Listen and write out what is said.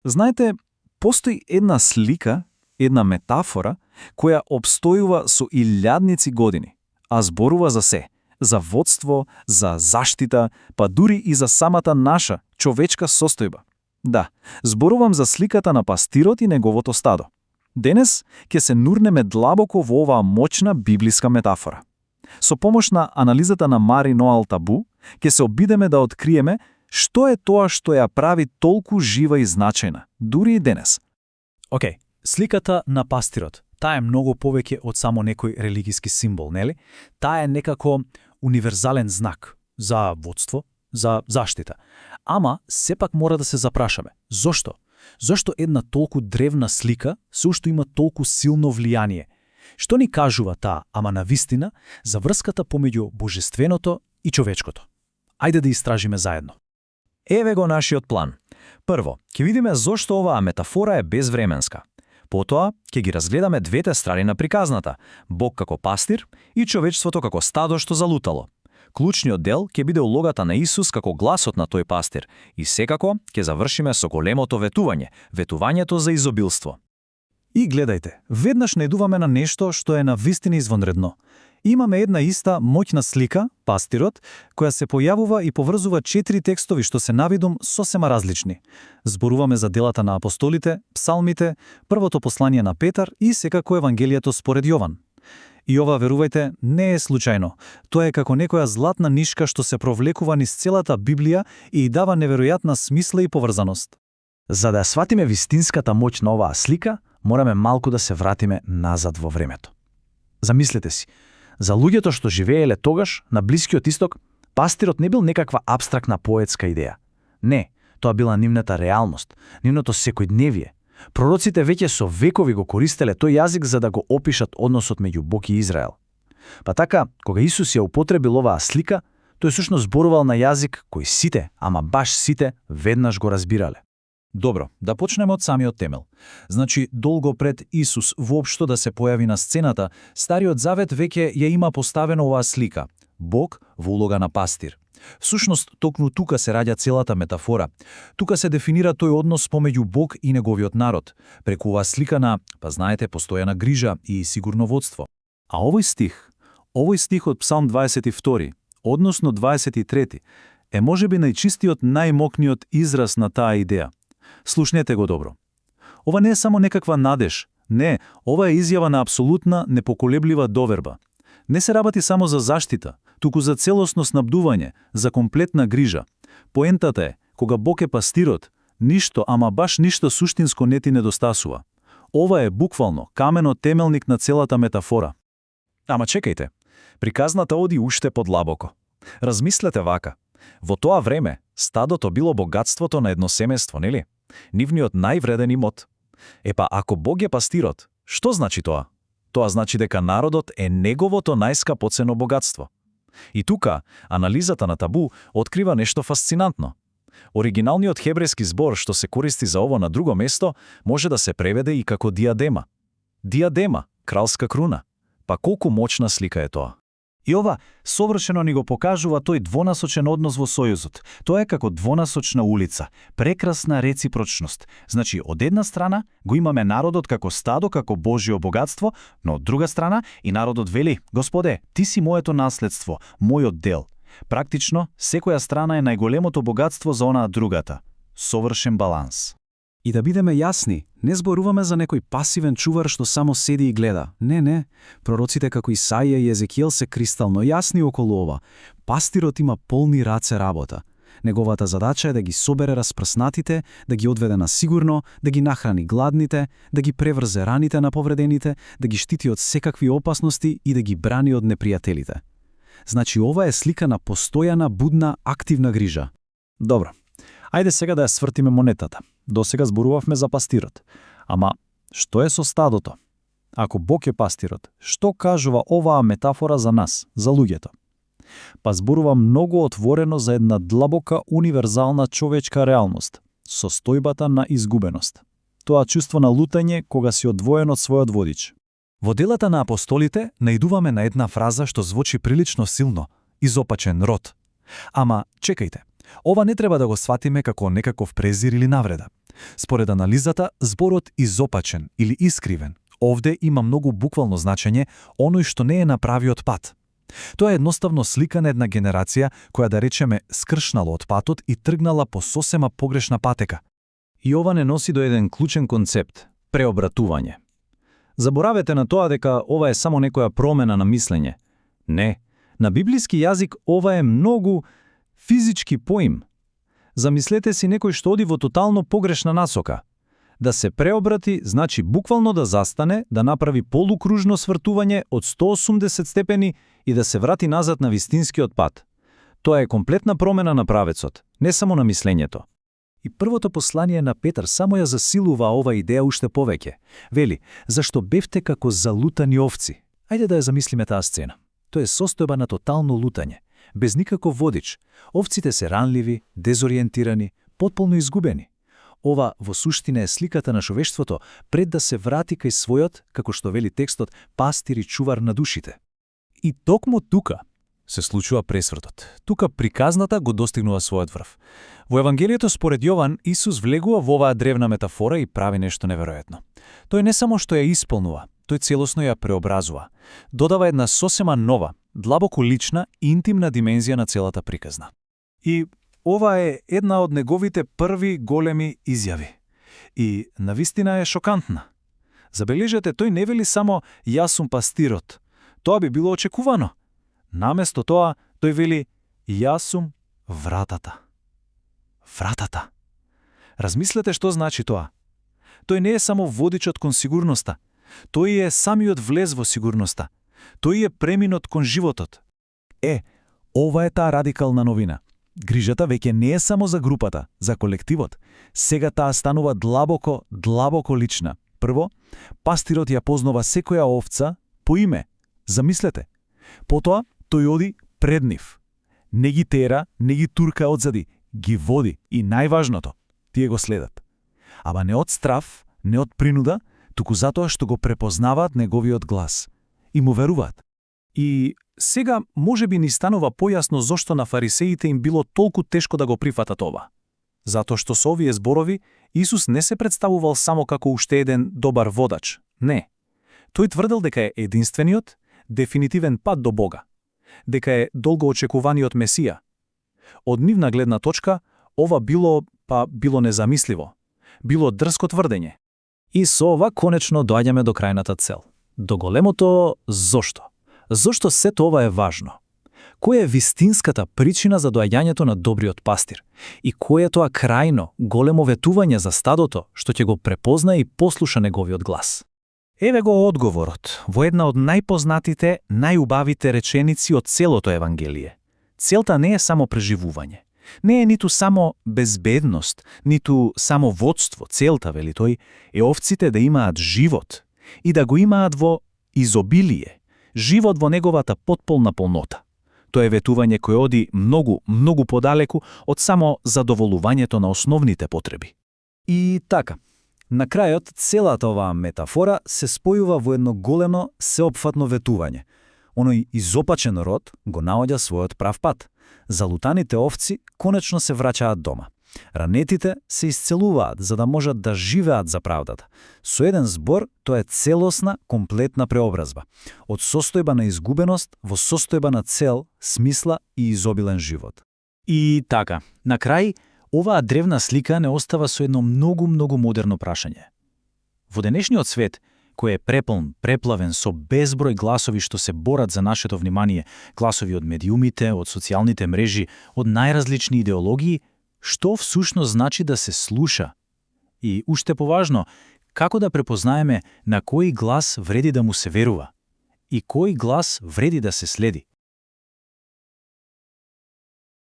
Знаете, постои една слика, една метафора, која обстојува со илјадници години, а зборува за се, за водство, за заштита, па дури и за самата наша човечка состојба. Да, зборувам за сликата на пастирот и неговото стадо. Денес ќе се нурнеме длабоко во оваа моćна библиска метафора. Со помош на анализата на Мари Ноал Табу, ќе се обидеме да откриеме што е тоа што ја прави толку жива и значајна, дури и денес. Океј, сликата на пастирот, таа е многу повеќе од само некој религиски символ, нели? Таа е некако универзален знак за водство, за заштита. Ама, сепак мора да се запрашаме. Зошто? Зошто една толку древна слика се уште има толку силно влијание? Што ни кажува таа, ама на вистина, за врската помеѓу божественото и човечкото? Ајде да истражиме заедно. Еве го нашиот план. Прво, ќе видиме зошто оваа метафора е безвременска. Потоа, ќе ги разгледаме двете страни на приказната – Бог како пастир и човечеството како стадо што залутало. Клучниот дел ќе биде улогата на Исус како гласот на тој пастир и секако ќе завршиме со големото ветување, ветувањето за изобилство. И гледајте, веднаш наидуваме на нешто што е навистина извонредно. Имаме една иста моќна слика, пастирот, која се појавува и поврзува 4 текстови што се навидум сосема различни. Зборуваме за делата на апостолите, псалмите, првото послание на Петар и секако Евангелието според Јован. И ова, верувајте, не е случајно. Тоа е како некоја златна нишка што се провлекува низ целата Библија и дава неверојатна смисла и поврзаност. За да сватиме вистинската моќ на оваа слика, мораме малку да се вратиме назад во времето. Замислете си, за луѓето што живееле тогаш на Блискиот Исток, пастирот не бил некаква абстрактна поетска идеја. Не, тоа била нивната реалност, нивното секојдневие. Пророците веќе со векови го користеле тој јазик за да го опишат односот меѓу Бог и Израел. Па така, кога Исус ја употребил оваа слика, тој сушност зборувал на јазик кој сите, ама баш сите, веднаш го разбирале. Добро, да почнеме од самиот темел. Значи, долго пред Исус воопшто да се појави на сцената, Стариот Завет веќе ја има поставено оваа слика – Бог во улога на пастир. Всушност, токму тука се раѓа целата метафора. Тука се дефинира тој однос помеѓу Бог и неговиот народ, преку оваа слика на, па знаете, постојана грижа и сигурно водство. А овој стих од Псалм 22, односно 23, е можеби најчистиот, најмокниот израз на таа идеја. Слушнете го добро. Ова не е само некаква надеж, не, ова е изјава на апсолутна, непоколеблива доверба. Не се работи само за заштита, туку за целосно снабдување, за комплетна грижа. Поентата е, кога Бог е пастирот, ништо, ама баш ништо суштинско не ти недостасува. Ова е буквално каменот темелник на целата метафора. Ама чекајте, приказната оди уште подлабоко. Размислете вака. Во тоа време, стадото било богатството на едно семејство, нели? Нивниот највреден имот. Епа, ако Бог е пастирот, што значи тоа? Тоа значи дека народот е неговото најскапоцено богатство. И тука, анализата на Табу открива нешто фасцинантно. Оригиналниот хебрејски збор што се користи за ово на друго место може да се преведе и како диадема. Диадема, кралска круна. Па колку моćна слика е тоа? И ова совршено ни го покажува тој двонасочен однос во Сојузот. Тоа е како двонасочна улица, прекрасна реципрочност. Значи, од една страна го имаме народот како стадо, како Божјо богатство, но од друга страна и народот вели: Господе, ти си моето наследство, мојот дел. Практично, секоја страна е најголемото богатство за онаа другата. Совршен баланс. И да бидеме јасни, не зборуваме за некој пасивен чувар што само седи и гледа. Не. Пророците како Исаија и Езекиел се кристално јасни околу ова. Пастирот има полни раце работа. Неговата задача е да ги собере распрснатите, да ги одведе на сигурно, да ги нахрани гладните, да ги преврзе раните на повредените, да ги штити од секакви опасности и да ги брани од непријателите. Значи, ова е слика на постојана, будна, активна грижа. Добро. Ајде сега да ја свртиме монетата. Досега зборувавме за пастирот. Ама, што е со стадото? Ако Бог е пастирот, што кажува оваа метафора за нас, за луѓето? Па зборува многу отворено за една длабока универзална човечка реалност, состојбата на изгубеност. Тоа чувство на лутање кога си одвоен од својот водич. Во делата на апостолите наидуваме на една фраза што звучи прилично силно – изопачен род. Ама, чекајте, ова не треба да го сватиме како некаков презир или навреда. Според анализата, зборот изопачен или искривен овде има многу буквално значење оној што не е на правиот пат. Тоа е едноставно слика на една генерација која да речеме скршнала од патот и тргнала по сосема погрешна патека. И ова не носи до еден клучен концепт – преобратување. Заборавете на тоа дека ова е само некоја промена на мислење. Не, на библиски јазик ова е многу физички поим. Замислете си некој што оди во тотално погрешна насока. Да се преобрати значи буквално да застане, да направи полукружно свртување од 180 степени и да се врати назад на вистинскиот пат. Тоа е комплетна промена на правецот, не само на мислењето. И првото послание на Петар само ја засилува ова идеја уште повеќе. Вели, зашто бевте како залутани овци. Ајде да ја замислиме таа сцена. Тоа е состојба на тотално лутање, без никаков водич. Овците се ранливи, дезориентирани, потполно изгубени. Ова во суштина е сликата на човештвото пред да се врати кај својот, како што вели текстот, пастир и чувар на душите. И токму тука се случува пресвртот. Тука приказната го достигнува својот врв. Во Евангелието според Јован, Исус влегува во оваа древна метафора и прави нешто неверојатно. Тој не само што ја исполнува, тој целосно ја преобразува. Додава една сосема нова, длабоко лична, интимна димензија на целата приказна. И ова е една од неговите први големи изјави. И навистина е шокантна. Забележете, тој не вели само «Јас сум пастирот». Тоа би било очекувано. Наместо тоа, тој вели «Јас сум вратата». Вратата. Размислете што значи тоа. Тој не е само водичот кон сигурноста. Тој е самиот влез во сигурноста. Тој е преминот кон животот. Ова е таа радикална новина. Грижата веќе не е само за групата, за колективот. Сега таа станува длабоко лична. Прво, пастирот ја познава секоја овца по име. Замислете. Потоа, тој оди пред нив. Не ги тера, не ги турка одзади, ги води и најважното, тие го следат. Ама не од страв, не од принуда, туку затоа што го препознаваат неговиот глас и му веруваат. И сега може би ни станува појасно зошто на фарисеите им било толку тешко да го прифатат ова. Затоа што со овие зборови Исус не се представувал само како уште еден добар водач. Не. Тој тврдел дека е единствениот, дефинитивен пат до Бога. Дека е долгоочекуваниот Месија. Од нивна гледна точка, ова било незамисливо. Било дрско тврдење. И со ова конечно доаѓаме до крајната цел. До големото зошто. Зошто сето ова е важно? Која е вистинската причина за доаѓањето на добриот пастир? И кој е тоа крајно, големо ветување за стадото, што ќе го препозна и послуша неговиот глас? Еве го одговорот во една од најпознатите, најубавите реченици од целото Евангелие. Целта не е само преживување. Не е ниту само безбедност, ниту само водство. Целта, вели тој, е овците да имаат живот и да го имаат во изобилие. Живот во неговата потполна полнота. Тоа е ветување кој оди многу подалеку од само задоволувањето на основните потреби. И така, на крајот целата оваа метафора се спојува во едно големо, сеопфатно ветување. Оној изопачен род го наоѓа својот прав пат. Залутаните овци конечно се враќаат дома. Ранетите се исцелуваат за да можат да живеат за правдата. Со еден збор, тоа е целосна, комплетна преобразба. Од состојба на изгубеност во состојба на цел, смисла и изобилен живот. И така, на крај, оваа древна слика не остава со едно многу модерно прашање. Во денешниот свет, кој е преплавен со безброј гласови што се борат за нашето внимание, гласови од медиумите, од социјалните мрежи, од најразлични идеологии, што всушност значи да се слуша? И уште поважно, како да препознаеме на кој глас вреди да му се верува и кој глас вреди да се следи?